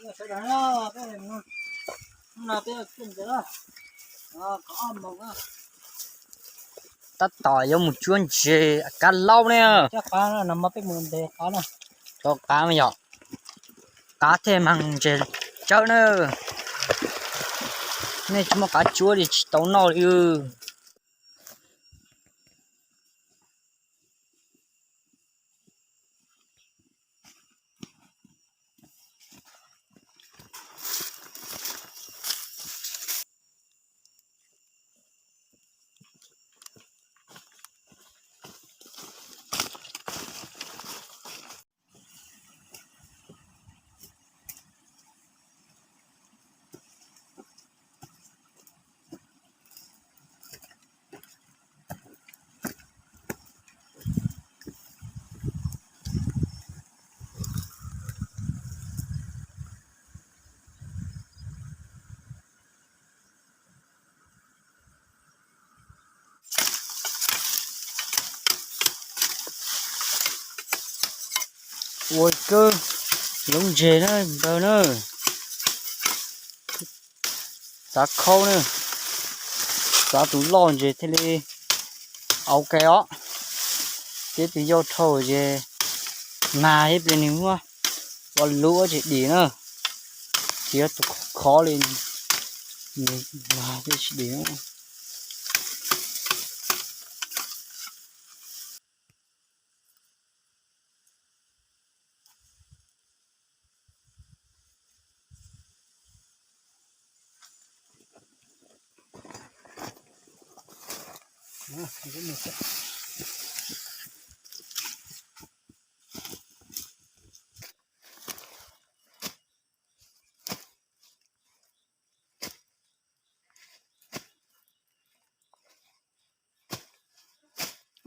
Tab tom yuav mus cuab ntses kab laub ne. Rov qab yom, qab thiaj mag ntses tsawb na. Nej tsis muaj qab cuab li tsis tau noj li. Ua kawg, loob ntses na npawg na. Xav khaub na, xav tus loj ntses thiaj li ok os. Tib tus yau dhau ces mag ib pliag nws muab ua luv tsis dim na. Tsis yog tus khov li, nws mag thiaj tsis dim.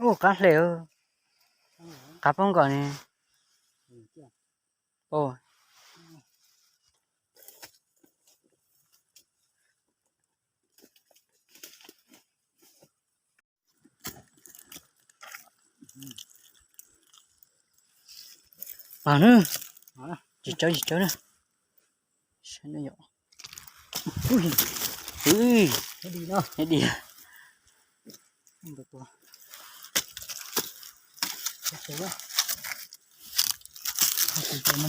Ub, qab hle, qab poob nkaus ne. Pog na, tsis tsawb tsis tsawb na. Saib no yom. Ui, ui, di.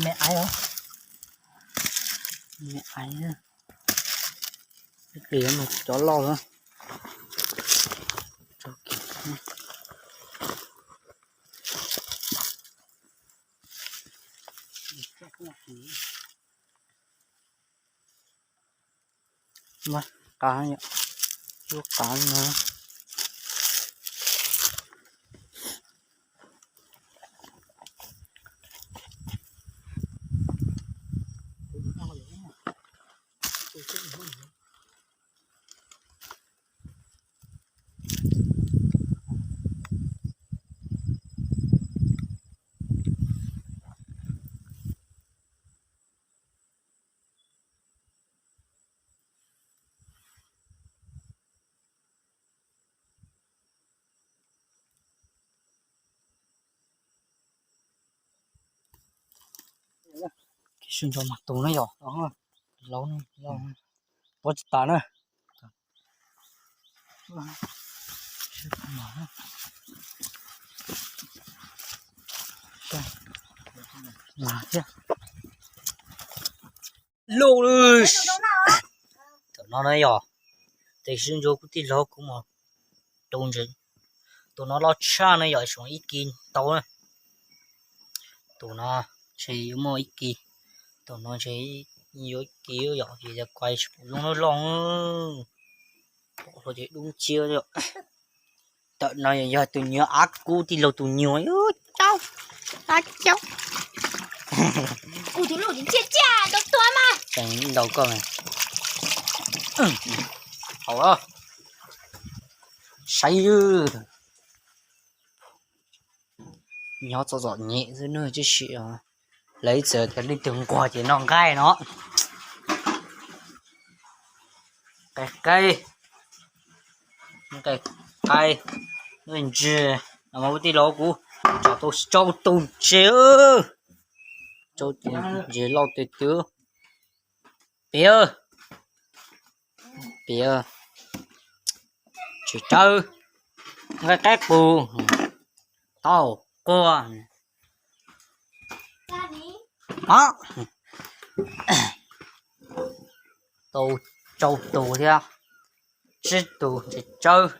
Me aiv os. Me aiv. Ib pliag mas cov loj lawm. Mas qav, lub qav no. Sib ntso mas tus no yom, laub, puab tsis tas na. Thiab lub, tam no na yom, tes sib ntso kuv tij laug kuv mus rau ntses. Tus no loj tshaj na yom, tsuas ib kis tau na. Tus no ntshe yuav muaj ib kis, tus no ntshe yuav ib kis yom, vim yog kuv tsis pom zoo loj loj. Pom hlo ces dub nciab. Tam no yog tus nyuag av, kuv tij laug tus nyuag, caub, ab caub. Kuv tus loj nciab ciaj tua tua mas. Tseem ntaus koj. Hau, saib, nyob txom txom nyem xwb na, tib si lawv ib txwm tias leej twg nquag ces noj nqaij no. Qe qe, qe qe, ntses, mas kuv tij laug kuv tsom tau rau tus ntses, rau tus ntses loj tiag tiag. Piv, piv, tsis tsawb, nqaij qaib qus, tau quaj, o, tau rau tus thiab, tsib tus tsis tsawb.